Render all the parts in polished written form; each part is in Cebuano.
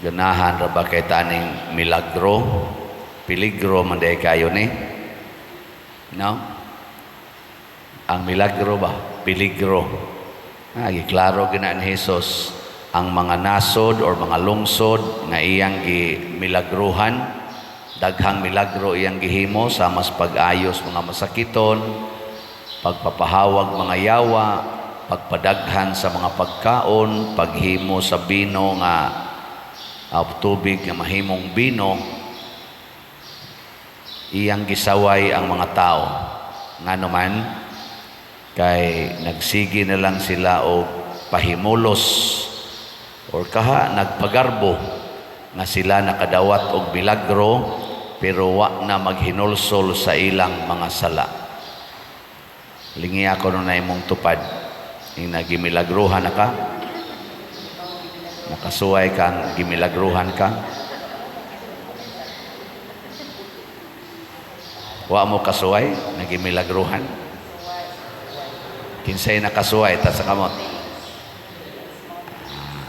Ganahan ra ba kay taning milagro? Peligro man diay kayo ni. No? Ang milagro ba? Peligro. Ah, giklaro gina ni Jesus ang mga nasod or mga lungsod nga iyang gimilagruhan. Daghang milagro iyang gihimo, sama sa pag-ayos mga masakiton, pagpapahawag mga yawa, pagpadaghan sa mga pagkaon, paghimo sa bino nga tubig nga mahimong bino. Iyang gisaway ang mga tao. Ngano man? Kay nagsige na lang sila og pahimulos or kaha nagpagarbo nga sila nakadawat og milagro, pero wa na maghinulsol sa ilang mga sala. Lingi ako no na imong tupad. Yung nagimilagruhan na ka? Nakasuway ka, gimilagruhan ka? Wa mo kasuway, nagimilagruhan? Kinsay nakasuway, ta sa kamot?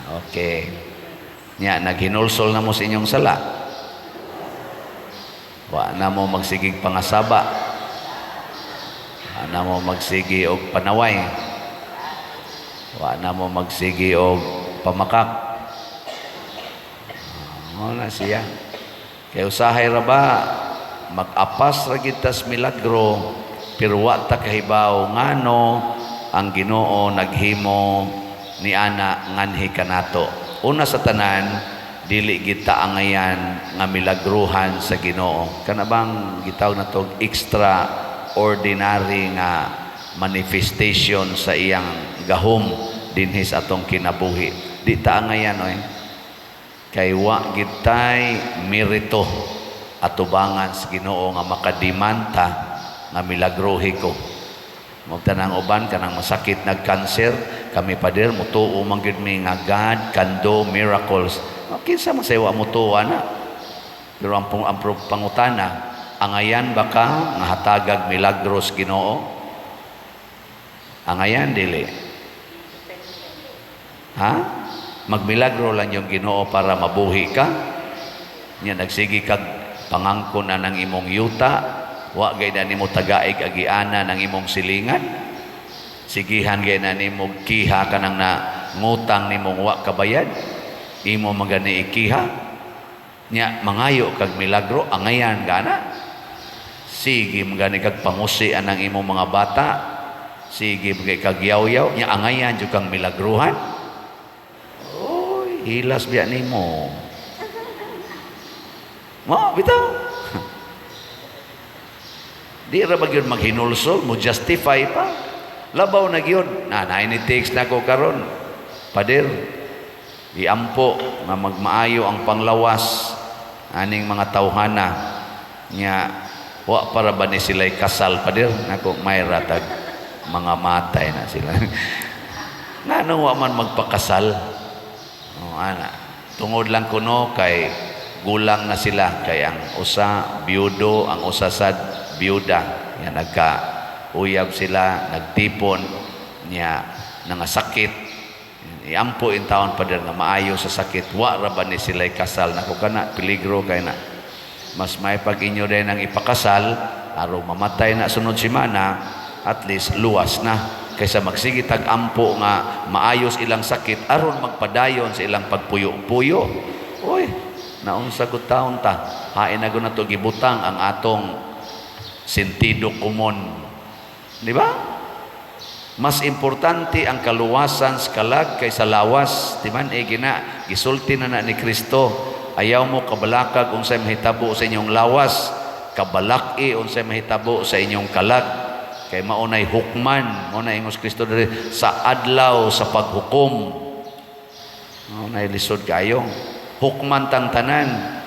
Ah, okay. Nya, naghinulsol na mo sa inyong sala. Wa na mo magsigig pangasaba. Wa na mo magsigi og panaway. Wa na mo magsigi og pamakak. Ah, na siya. Kay usahay ra ba mag-apas ra gid tas milagro, pero wa ta kahibaw ngano ang Ginoo naghimo ni ana nganhi kanato. Una sa tanan, dili kita angayan nga milagruhan sa Ginoo. Kana bang gitawag nato extraordinary nga manifestation sa iyang gahom dinhi sa atong kinabuhi. Di ta angayan oy. Kay wa gid tay merito atubangan sa Ginoo nga makadimanta nga milagruhi ko. Magtanang uban kanang masakit nag-cancer, kami, pader, mutuo man gyud mi nga God can do miracles. O, kinsa man say wa mutuo ana? Pero ang pangutana, angayan ba ka nga hatagag milagros Ginoo? Angayan dili? Ha? Magmilagro lang yung Ginoo para mabuhi ka? Nya nagsige kag pangangkon na ng imong yuta, wa gay na nimo tagaig agiana ng imong silingan. Sigihan gay na nimo kiha kanang na ngutang nimong wa kabayad. Imo magani ikiha. Nya mangayo kag milagro, angayan gana. Sige magani kag pangusi anang imong mga bata. Sige magani kag yaw-yaw, nya angayan jud kang milagruhan. Oy, hilas biya nimo. Mo, bitaw. Di ra ba gyud maghinulsol, mo justify pa. Labaw na gyud. Na ni text na ko karon. Pader, iampo nga magmaayo ang panglawas aning mga tawhana, nya wa para ba ni sila'y kasal, pader? Nako, may ratag mga matay na sila. Ngano wa man magpakasal? Oh, ana. Tungod lang kuno kay gulang na sila, kay ang usa biyudo, ang usa sad biyuda. Ya nagka uyab sila, nagtipon, nya nangasakit. Iampo in taon, pader, nga maayo sa sakit. Wa ra ba ni sila'y kasal? Nako, kana peligro kay na. Mas may pag inyo din ang ipakasal aron mamatay na sunod semana, at least luwas na, kaysa magsige tag ampo nga maayos ilang sakit aron magpadayon sa ilang pagpuyo-puyo. Uy, naunsa gud taon ta? Hain na gud nato gibutang ang atong sentido komon. Di ba? Mas importante ang kaluwasan sa kalag kaysa lawas. Di man eh gina, gisulti na na ni Kristo. Ayaw mo kabalakag unsay mahitabo sa inyong lawas, kabalaki unsay mahitabo sa inyong kalag. Kay maunay hukman, mao na ingos Kristo diri sa adlaw sa paghukom. Maunay lisod kayo. Hukman tang tanan.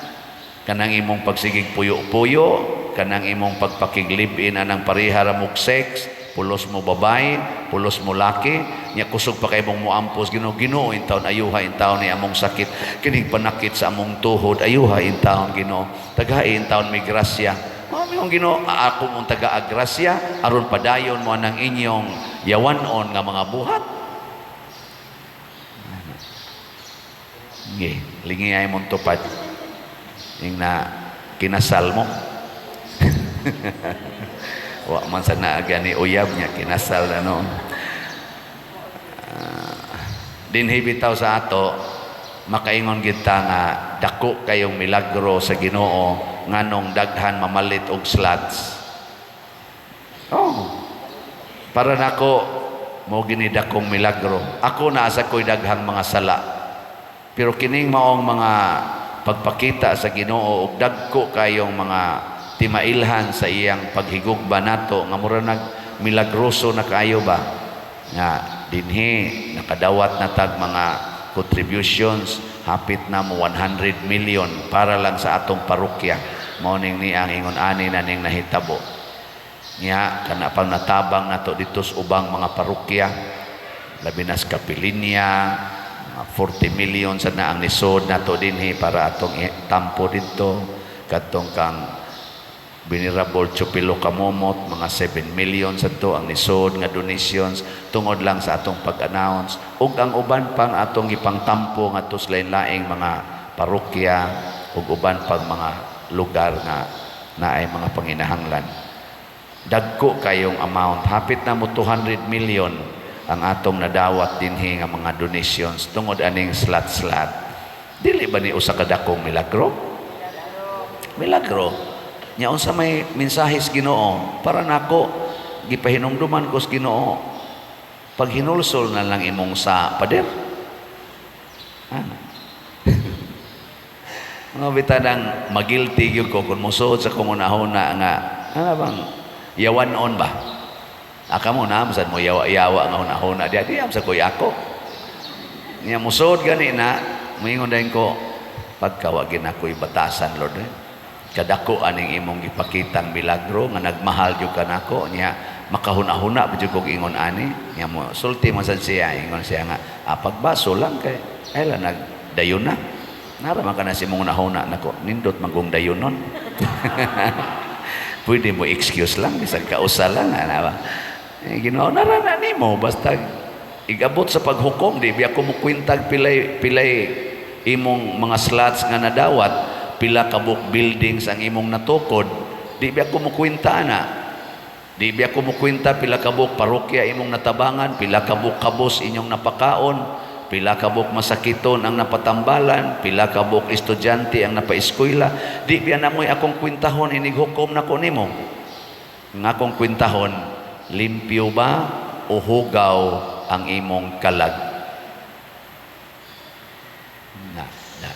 Kanang imong pagsigig puyo-puyo, kanang imong pagpakiglib-in anang pareha ra mog sex, pulos mo babae, pulos mo laki, nya kusog pa kay mong muampos, "Ginoo, Ginoo, in taon ayuha in taon ni among sakit, kining panakit sa among tuhod, ayuha in taon, Ginoo. Tagai in taon may grasya." Mao yung Ginoo, ako mong taga grasya aron padayon mo anang inyong yawanon nga mga buhat. Sige, lingi ay mong tupad. Yung na kinasal mo. Wa man sa naaga ni uyab niya, kinasal na noon. Dinhi bitaw sa ato, makaingon kita nga dako kayong milagro sa Ginoo nganong daghan mamalit og slots. Oh. Para nako mo gini dakong milagro. Ako naa sa ko'y daghang mga sala. Pero kining maong mga pagpakita sa Ginoo og dagko kayong mga timailhan sa iyang paghigugba nato nga mura nag milagroso na kaayo ba nga dinhi nakadawat na tag mga contributions, hapit na mo 100 million para lang sa atong parokya. Mao ning ni ang ingon ani na ning nahitabo nya kana pang natabang nato dito sa ubang mga parokya, labi na sa Kapilinya, mga 40 million sa na ang nisod nato dinhi para atong tampo didto. Kadtong kang Venerable Chupilo Kamomot, mga 7 million sa to ang nisod nga donations tungod lang sa atong pag-announce, ug ang uban pang atong gipangtampo ngadto sa lain-laing mga parokya ug uban pang mga lugar nga naay mga panginahanglan. Dagko kayong amount, hapit na mo 200 million ang atong nadawat dinhi nga mga donations tungod aning slot-slot. Dili ba ni usa ka dakong milagro? Milagro. Nya unsa may mensahe sa Ginoo para nako? Gipahinumduman ko sa Ginoo, pag hinulsol na lang imong sa pader. Ah. Mga bitanang magilty gyud ko kung musuod sa kong unahuna nga ano bang yawan-on ba. Aka mo na masad mo yawa-yawa nga hunahuna di di am sa koy ako. Nya musuod gani na moingon dayon ko, pagkawa ginakoy batasan, Lord, eh. Kadako aning imong gipakitang milagro nga nagmahal gyud ka nako. Nya makahuna-huna pa jud kog ingon ani. Nya mo sulti man sad siya, ingon siya nga pagbaso lang kay ay la nagdayon na nara man ka na si imong hunahuna nako. Nindot man kung dayunon, pwede mo excuse lang bisag kausa lang ana ba. Eh, Ginoo nara na nimo, basta igabot sa paghukom, di biya ko mo kwentag pilay pilay imong mga slots nga nadawat, pila ka buok buildings ang imong natukod. Di biya ko mo kwenta ana. Di biya ko mo kwenta pila ka buok parokya imong natabangan, pila ka buok kabos inyong napakaon, pila ka buok masakiton ang napatambalan, pila ka buok estudyante ang napaeskwela. Di biya na mo'y akong kwentahon inig hukom nako nimo. Nga akong kwentahon, limpyo ba o hugaw ang imong kalag na, na.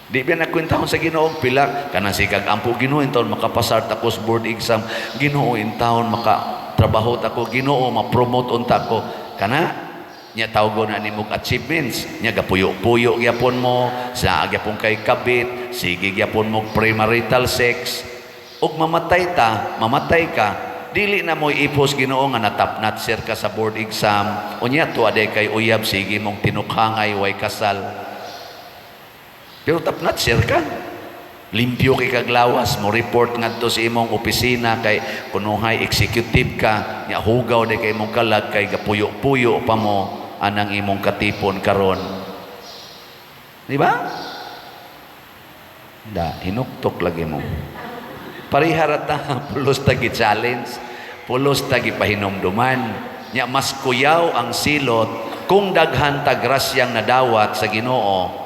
Di ba nagkwentahon sa Ginoo pila kanang sikag ampo, "Ginoo, intawon makapasar ta ko sa board exam. Ginoo, intawon maka trabaho ta ko. Ginoo, ma-promote unta ko." Kana nya tawgon na nimog achievements. Nya gapuyo-puyo gyapon mo sa gyapon kay kabit, sige gyapon mo premarital sex, ug mamatay ta, mamatay ka, dili na mo ipos Ginoo nga natap notcher ka sa board exam. Unya tuwa day kay uyab, sige mong tinukhangay, way kasal, pero top notcher ka. Limpyo kay kaglawas mo, report ngadto sa imong opisina kay kunuhay executive ka. Nya hugaw day kay imong kalag kay gapuyo-puyo pa mo anang imong katipon karon. Di ba? Da, hinuktok lagi mo. Parehara ta, pulos ta gi-challenge, pulos ta gipahinumduman. Nya mas kuyaw ang silot kung daghan ta grasyang nadawat sa Ginoo.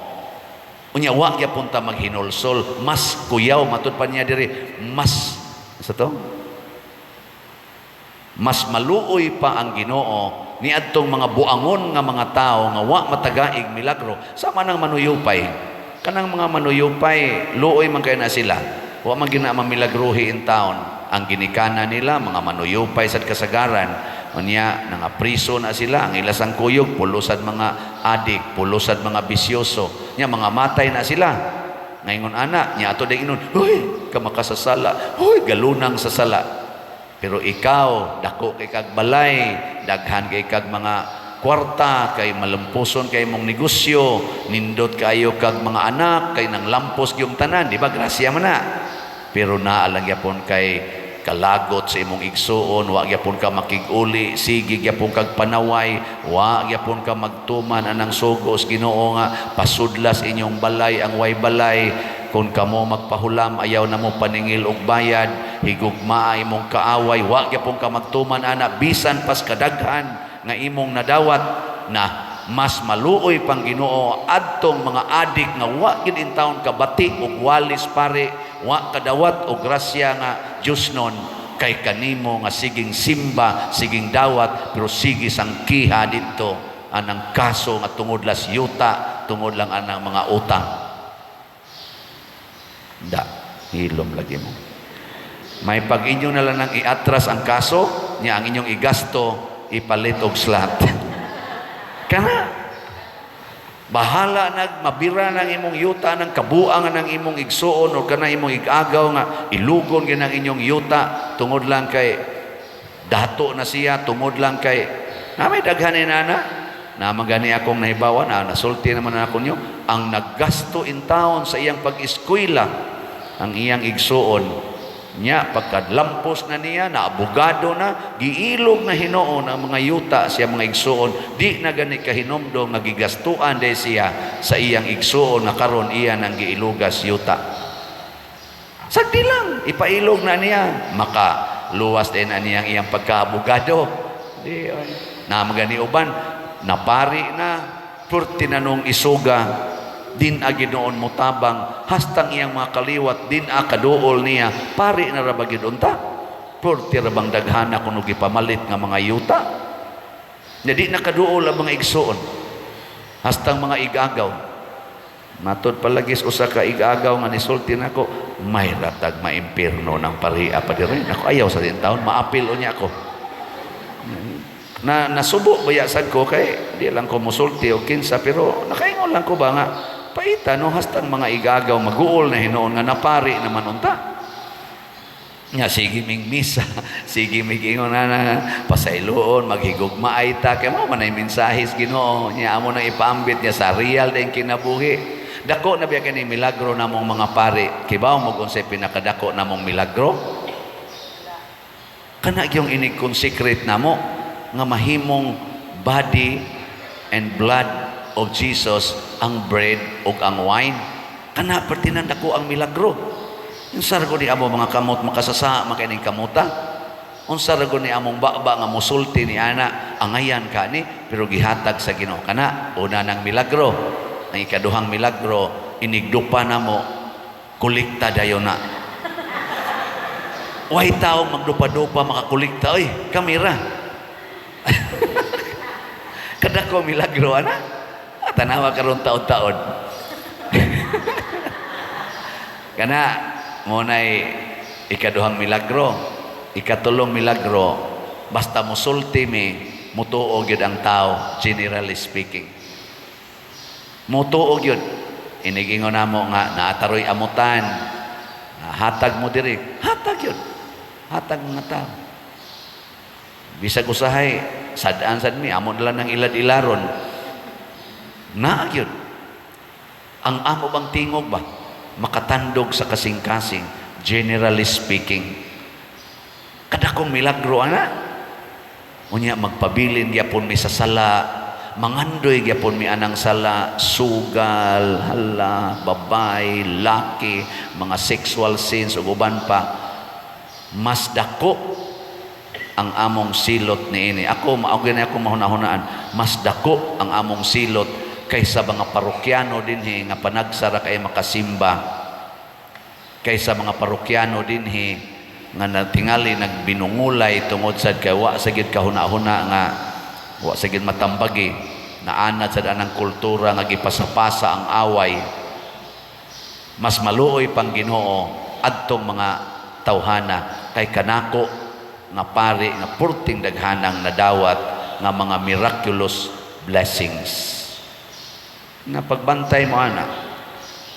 Unya wa gyapon ta maghinulsol, mas kuyaw. Matud pa niya diri, mas sa to? Mas maluoy pa ang Ginoo niadtong mga buangon nga mga tao nga wa matagaig milagro, sama nang manuyupay. Kanang mga manuyupay, luoy man kay na sila. Wa man gina mamilagrohi in town. Ang ginikana nila mga manuyupay sad kasagaran. Unya nga priso na sila, ang ilasang kuyog pulos sad mga adik, pulos sad mga bisyoso. Nya mga matay na sila. Ngayon ana, nya ato ding inon, "Huy, ka makasasala. Huy, galunang sa sala." Pero ikaw, dako kay kag balay, daghan kay kag mga kwarta, kay malampuson kay mong negosyo, nindot kayo kag mga anak, kay nang lampos gyung tanan, di ba? Grasya man na. Pero naa lang gyapon kay Kalagot sa imong igsuon, wa gyapon ka makig-uli, sige gyapon kag panaway, wa gyapon ka magtuman anang sugo sa Ginoo nga pasudlas inyong balay ang way balay. Kung kamo magpahulam, ayaw na mo paningil og bayad, higugmaa imong kaaway, wa gyapon ka magtuman ana bisan pas kadaghan nga imong nadawat na. Mas maluoy pang Ginoo adtong mga adik nga wa gid intawon kabati og walis pare, wa kadawat og grasya nga Dios nun kay kanimo nga siging simba, siging dawat, pero sige sangkiha didto anang kaso nga tungod las yuta, tungod lang anang mga utang. Da, hilom lagi mo. May pag inyo na lang nang iatras ang kaso, niya ang inyong igasto, ipalit og slot. Kana, bahala nag mabira ng imong yuta ng kabuang ng imong igsuon o kana imong igagaw nga ilugon gyud ang inyong yuta tungod lang kay dato na siya, tungod lang kay na may daghan ni nana na magani akong nahibawan na nasulti naman na ako niyo ang naggasto in town sa iyang pag-eskwela ang iyang igsuon niya. Pagkadlampos na niya na abogado na, giilog na hinuon ang mga yuta siya mga igsuon. Di na gani kahinomdom nga gigastuan day siya sa iyang igsuon na karon iya nang giilugas yuta. Sagdi lang ipailog na niya, maka luwas din na niyang iyang pagkaabogado. Di oy. Na magani uban napari na, purti na nung isuga din a Ginoon motabang hastang iyang mga kaliwat din a kaduol niya, pari na ra ba gyud unta? Purti ra bang daghana kuno gipamalit nga mga yuta nya di na kaduol ang mga igsuon hastang mga igagaw? Matod palagis usa ka igagaw nga nisulti nako, may ratag maimpirno ng pariha pa diri. Ako ayaw sa din taon maapil unya ako. Na nasubo baya sad ko kay di lang ko musulti o kinsa, pero nakaingon lang ko ba nga paita no, hastang mga igagaw maguol na hinuon nga napari naman unta nga sige ming misa, sige mig ingon na, na pasayloon, maghigugmaay ta kay mao man ay mensahe sa Ginoo niya amo nang ipaambit niya sa real din kinabuhi. Dako na biya kini milagro namong mga pare. Kibaw mo kung unsay pinakadako namong milagro? Kana gyung inig-consecrate namo nga mahimong body and blood of Jesus ang bread ug ang wine. Kana pertinan dako ang milagro. Unsa ra ni amo mga kamot makasasa makaining kamuta? Unsa ra ni among baba nga musulti ni ana angayan ka ni, pero gihatag sa Ginoo. Kana una nang milagro. Ang ikaduhang milagro, inigdupa namo kolekta dayon na. Way tao magdupa-dupa makakolekta oy, kamera. Kadako milagro ana. Tanawa karon taon-taon. Kana mo nay ikaduhang milagro, ikatulong milagro, basta musulti mi, mutuo gyud ang tao, generally speaking. Mutuo gyud. Inigingon namo nga naataroy amutan. Hatag mo diri, hatag yun. Hatag mga tao. Bisag usahay, sad-an sad mi, amo na lang ng ilad-ilaron. Naa gyud. Ang amo bang tingog ba? Makatandog sa kasing-kasing, generally speaking. Kadakong milagro ana. Unya magpabilin gyapon mi sa sala, mangandoy gyapon mi anang sala, sugal, hala, babay, laki, mga sexual sins ug uban pa. Mas dako ang among silot niini. Ako mao gani ako mahuna-hunaan, mas dako ang among silot kaysa mga parokyano dinhi nga panagsara kay makasimba, kaysa mga parokyano dinhi nga natingali nagbinungulay tungod sad kay wa sa gid kahuna-huna nga wa sa gid matambagi, naanad sad anang kultura nga gipasapasa ang away. Mas maluoy pang Ginoo adtong mga tawhana kay kanako nga pari nga purting daghanang nadawat nga mga miraculous blessings na pagbantay mo ana,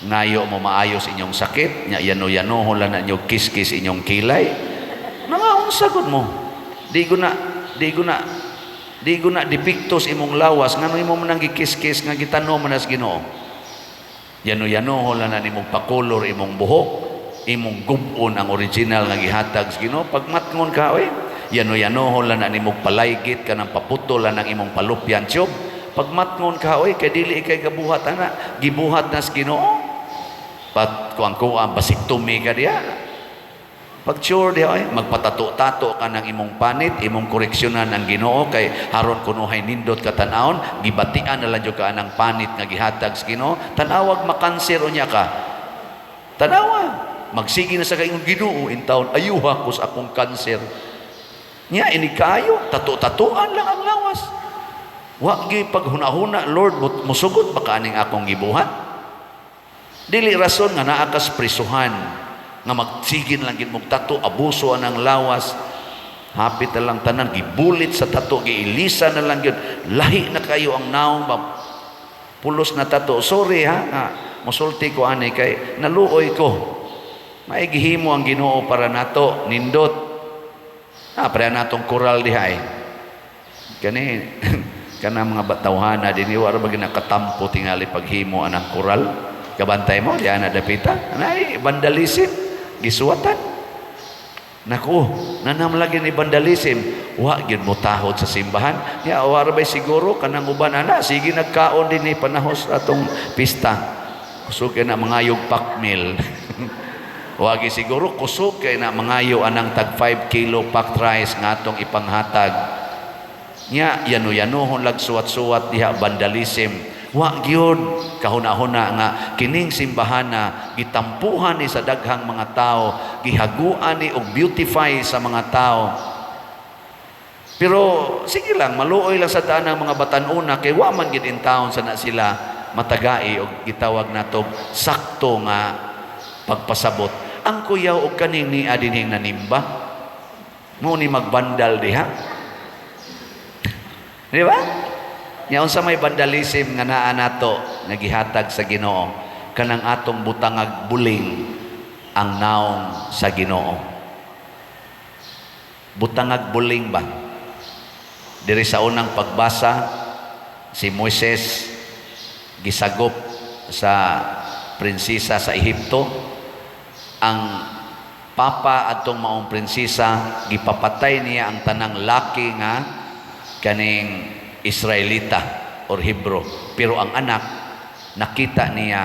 ngayo mo maayos inyong sakit nya yano-yanohon lang na inyo kiskis inyong kilay, nangaunsa gud mo, di ko na depektos imong lawas, ngano imo man nang gikiskis nga gitanom man sa Ginoo? Yano-yanohon lang na nimong pakulor imong buhok. imong gub-on ang original nga gihatag sa Ginoo. Pagmatngon ka oy, yano-yanohon lang na nimong palaygit ka ng paputol lang ng imong palupyan tube. Pagmatngon ka oy, kay dili ikay gabuhat ana, gibuhat na sa Ginoo. Pat kuang kuang basiktomi ka diya. Pag sure diha oy, magpatato-tato ka ng imong panit, imong koreksyonan ang Ginoo kay haron kunuhay nindot ka tan-awon, gibatian na lang jud ka anang panit nga gihatag sa Ginoo. Tan-awag makanser unya ka. Tanawa, magsige na sa kayong Ginoo in taon, ayuha ko sa akong kanser. Nya ini kaayo, tato-tatuan lang ang lawas. Wa gyud paghuna-huna, "Lord, musugot ba ka aning akong gibuhat?" Dili rason nga naa kas prisuhan nga magsigin lang gid mog tato, abuso anang lawas. Hapit na lang tanan gibulit sa tato, giilisa na lang gyud. Lahi na kayo ang naong ba? Pulos na tato. Sorry ha, nga musulti ko ani kay naluoy ko. Maigihimo ang Ginoo para nato, nindot. Ah, pareha natong koral diha eh. Kani kana mga batawhana dinhi, wa ra ba nakatampo tingali paghimo anang koral. Kabantay mo diha na dapita. Nay vandalism gisuwatan. Naku, nanam lagi ni vandalism. Wa gyud mo tahod sa simbahan. Ya wa ra bay siguro kanang uban ana sige nagkaon dinhi panahos atong pista. Kusog kay na mangayog pack meal. Wa gyud siguro kusog kay na mangayo anang tag 5 kilo packed rice nga atong ipanghatag. Nya yano-yanohon lag suwat-suwat diha, vandalism. Wa gyud kahuna-huna nga kining simbahana gitampuhan ni sa daghang mga tao, gihaguan ni og beautify sa mga tao. Pero sige lang, maluoy lang sa daan ang mga batan-una kay wa man gid in town sa na sila matagai og gitawag nato sakto nga pagpasabot. Ang kuyaw og kaning ni dinhing nanimba mo ni magbandal diha. Di ba? Nya unsa may vandalism nga naa nato nga gihatag sa Ginoo? Kanang atong butangag buling ang naong sa Ginoo. Butangag buling ba? Diri sa unang pagbasa, si Moises gisagop sa prinsesa sa Ehipto. Ang papa atong maong prinsesa, gipapatay niya ang tanang laki nga kaning Israelita or Hebrew. Pero ang anak, nakita niya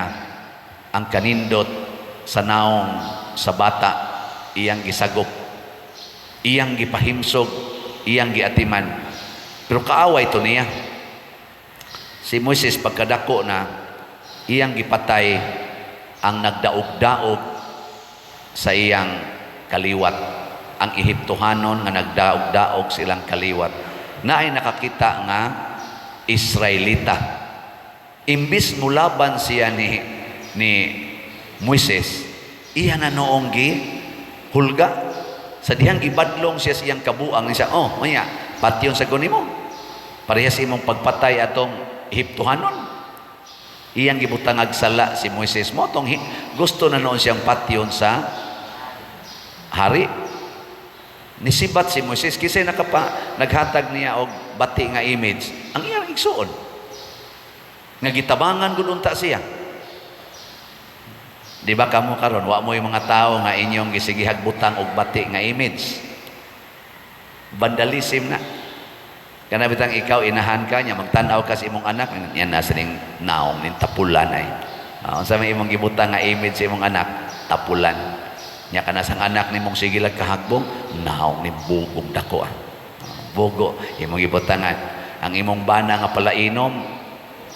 ang kanindot sa naong sa bata, iyang gisagop, iyang gipahimsog, iyang giatiman. Pero kaaway to niya. Si Moises pagkadako na, iyang gipatay ang nagdaog-daog sa iyang kaliwat. Ang Ehiptohanon nga nagdaog-daog sa ilang kaliwat. Naay nakakita nga Israelita. Imbis mulaban siya ni Moises, iya na noong gi hulga. Sa dihang gibadlong siya sa iyang kabuang siya, "Oh, maya, patyon sa mo. Parehas imong pagpatay atong Ehiptohanon." Iyang gibutangag sala si Moises mo tong gusto na noon siyang patyon sa hari. Nisibat si Moises kisay nakapa naghatag niya og bati nga image ang iyang igsuon nga gitabangan gud unta siya. Di ba kamo karon wa mo yung mga tao nga inyong gisigihag butang og bati nga image? Vandalism na. Kana bitang ikaw inahan ka niya, magtan-aw ka sa imong anak, yan nasa ning naong ning tapulan ay. Unsa may imong gibutang nga image sa imong anak? Tapulan. Nya kana sang anak nimong sige lag kahagbong, naong ning bugong dako ah. Bugo imong gibutangan. Ang imong bana nga palainom,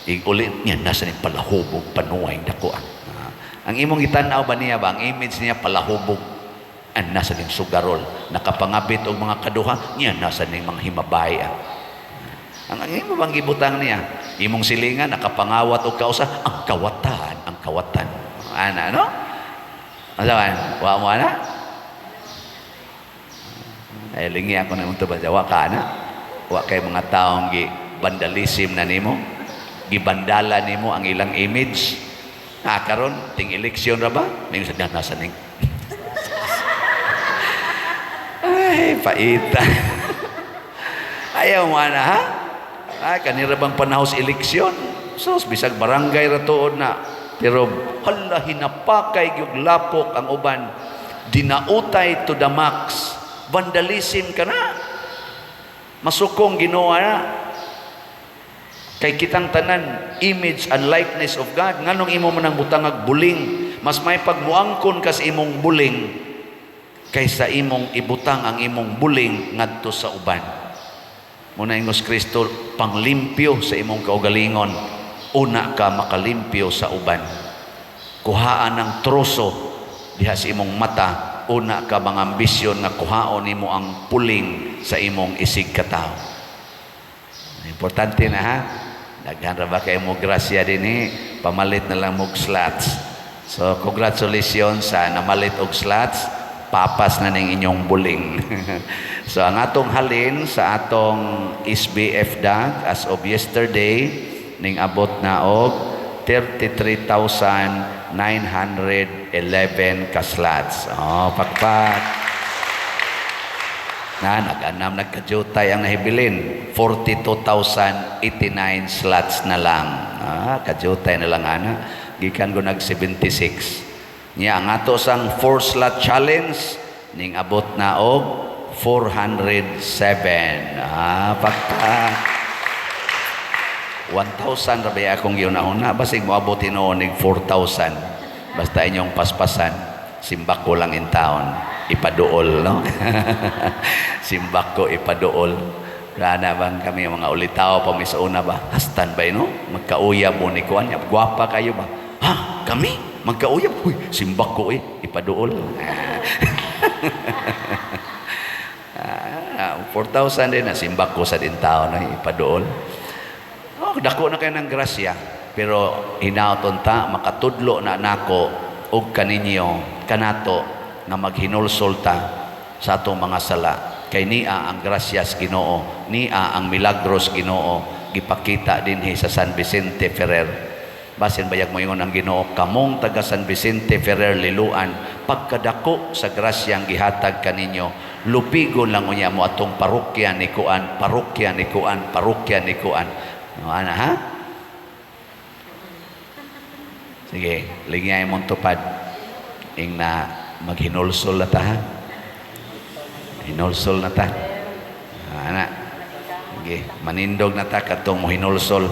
ig-uli niya nasa ning palahubog panuay dako ah. Ang imong gitan-aw ba niya ba ang image niya palahubog an nasa ning sugarol, nakapangabit og mga kaduha niya nasa ning mga himabay ah. Ang imo bang gibutang niya? Imong silingan nakapangawat og kausa, ang kawatan, ang kawatan. Ana no? Asa man? Wa mo ana? Ay lingi ako na imong tubag, wa ka ana. Wa kay mga taong gi vandalism na nimo, gibandala nimo ang ilang image. Ah, karon ting eleksyon ra ba? Ning sa nasa ning. Ay, paita. Ayaw mo ana ha? Ay, kanira bang panahon sa eleksyon? Sus, bisag barangay ra tuod na. Pero hala, hinapakay gyud lapok ang uban. Dinautay to the max. Vandalism ka na. Masukong Ginoo na. Kay kitang tanan, image and likeness of God. Nganong imo man ang butangag buling? Mas may pagmuangkon ka sa imong buling kaysa imong ibutang ang imong buling ngadto sa uban. Muna ingos Kristo, panglimpyo sa imong kaugalingon, una ka makalimpyo sa uban. Kuhaan ang troso diha sa imong mata, una ka mga ambisyon nga kuhaon nimo ang puling sa imong isig katawo. Importante na, ha. Daghan ra ba kayo mo grasya dinhi, pamalit na lang mo slots. So congratulations sa namalit og slots, papas na ning inyong buling. So ang atong halin sa atong SBF DAG as of yesterday, ning abot na og 33,911 ka slots. Oh, pakpak. Na nag-anam nagkadyutay ang nahibilin, 42,089 slots na lang. Ah, kadyutay na lang ana, gikan ko nag 76 niya. Ang ato sang 4 slot challenge, ning abot na og 407. Ah, pakpak. 1,000 ra ba akong giuna-una, basig moabot tinuod nig 4,000. Basta inyong paspasan, simbak ko lang in town, ipaduol, no? Simbak ko, ipaduol. Rana bang kami mga ulitaw pa mi sa una ba? Hastan ba, no? Magkauyab mo ni kuan. Gwapa kayo ba? Ha? Kami? Magkauyab? Uy, simbak ko eh. Ipaduol. Ah, 4,000 din na simbak ko sa din tao na ipaduol. Oh, dako na kayo ng grasya. Pero hinaoton ta makatudlo na nako og kaninyo kanato nga maghinulsol ta sa atong mga sala. Kay nia ang grasyas Ginoo, nia ang milagros Ginoo gipakita dinhi sa San Vicente Ferrer. Basin bayag mo ingon ang Ginoo, "Kamong taga San Vicente Ferrer Liloan, pagkadako sa grasyang gihatag kaninyo, lupigon lang unya mo atong parokya ni kuan, parokya ni kuan, parokya ni kuan." No, ana ha? Sige, ligyay mong tupad. Ing na maghinulsol na ta, ha? Hinulsol na ta. Ana. Sige, manindog na ta katong mohinulsol.